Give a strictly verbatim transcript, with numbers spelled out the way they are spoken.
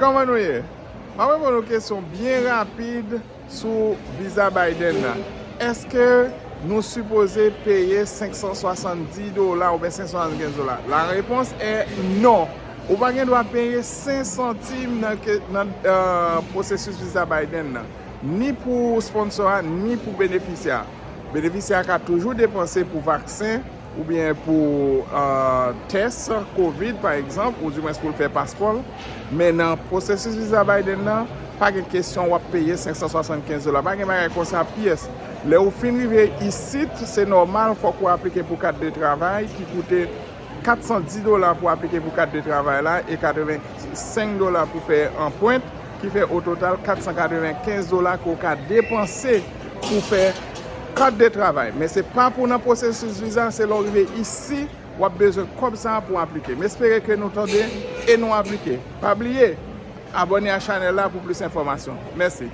Kòman nou ye? M ap reponn yon kesyon byen rapid sou viza Biden nan. Èske nou sipoze peye senk san swasanndis dola oubyen senk san swasannkenz dola? La réponse est non. Ou pa gen dwa peye senk santim nan, ke- nan euh, pwosesis viza Biden nan. Ni pou sponsor a, ni pou benefisyè a. Benefisyè a ka toujou depanse pou vaksen oubyen pou euh, tès kovid, pa egzanp, oudimwens pou l fè paspò l. Men nan pwosesis viza Biden nan, pa gen kesyon w ap peye senk san swasannkenz dola. Pa gen bagay konsa pyès. Lè ou fin rive isit, se nòmal, fòk ou aplike pou kat de travay ki koute kat san dis dola pou aplike pou kat de travay la e katrevensenk dola pou fè anprent, ki fè o total kat san katrevenkenz dola ke w ka depanse pou fè kat de travay. Men se pa pou nan pwosesis viza, se lè w rive isi, w ap bezwen kòb sa a pou aplike. M espere ke nou tande e nou aplike. Pa bliye, abòne a chanèl la pou plis enfòmasyon. Mèsi.